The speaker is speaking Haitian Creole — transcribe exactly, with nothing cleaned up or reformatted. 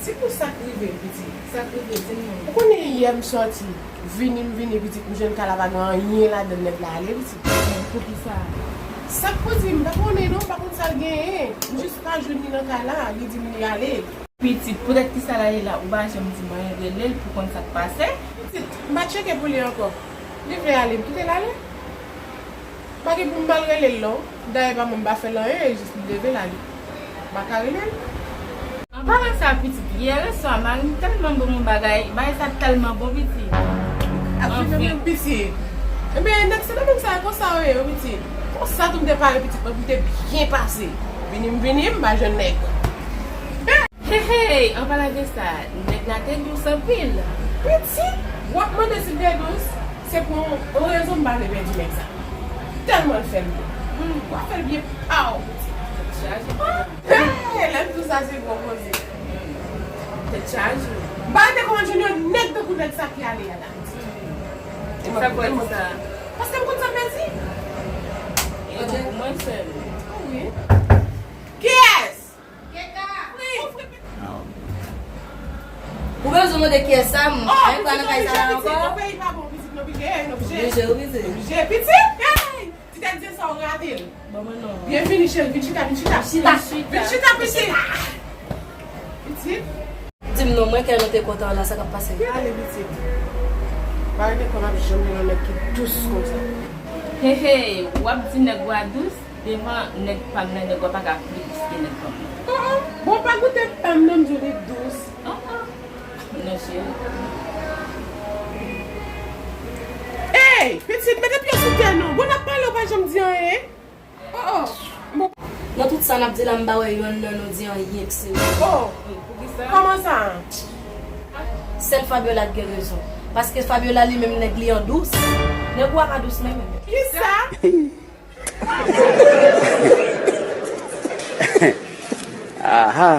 Di m sa k rive l, pitit. Sa k rive, di m non. Ou konnen yè m sòti, vini m vini, pitit, m jwenn kay la pa gen anyen ladan l, nèg la ale, pitit. Poukisa? Sa k pou di, m pa konnen non, m pa konn sa l genyen. M jis pa jwenn li nan kay la, li di m li ale. Pitit, poutèt kisa l ale la, ou pa janm di m anyen, rele l pou konn sa k pase? Pitit, m pa tcheke pou li ankò. Li vle ale, m kite l ale. Pa gen pou m mal rele l non. Dayè pa mwen m pa fè l anyen, e jis li leve l ale. M pa ka rele l. An palan sa, pitit, yè reswa, mari m tèlman ban m yon bagay, bagay sa tèlman bon, pitit. Ap vin nan menm pitit. Ebyen, nèg se nan menm sa, konsa yo ye, wi, pitit. Konsa tou m te pare pitit mwen pou m te byen pase. Vini m vini, m pa jwenn nèg. Hey, hey, an palan de sa, nèg la te dous anpil. Pitit, w ap mande si l te dous, se pou yon rezon m pa vle pèdi nèg sa. Tèlman l fè l byen. Hmm, w ap fè l byen pa w, pitit. Tèt chaje. Hey, lè m di w sa se gwo koze. Tèt chaje. M pa rete kòmann jwenn yon nèg tankou nèg sa ki ale a la. Sa vle di sa? Paske m konn sa m pèdi. E mwen sèl. Wi. Kiyès? Ou bezwen mande kiyès sa, m pa nan kay sa la ankò. Peyi pa bon, pitit, nou oblije, nou oblije. Oblije, oblije. Oblije, pitit, hey! Ti tèt zen sa, ou rate l. Byenvini, cheri, vin chita, vin chita. Chita. Vin chita, pitit. Pitit. Di m non, mwen kè nou te kontan la, sa k ap pase? Ale, pitit. Pa rete kòm ap janm gen yon nèg ki dous konsa. Hey, hey, w ap di nèg ou a dous? Devan nèg pa m nan, nèg ou a pa ka pli dous ke nèg pa m nan. Oh, oh. Bon, pa goute pa m nan, m di w li dous. Oh, oh. Non, cheri. Hey, pitit, mete pye sou tè non. Bon, n ap pale, ou pa janm di anyen. Oh, oh. Bon. Nan tout sa n ap di la, m pa wè yonn nan nou di anyen k serye. Oh, kòman sa? Sèl Fabiola k gen rezon. Paske Fabiola li menm nèg li an dous. Nèg ou a pa dous menm. Kisa? Aha.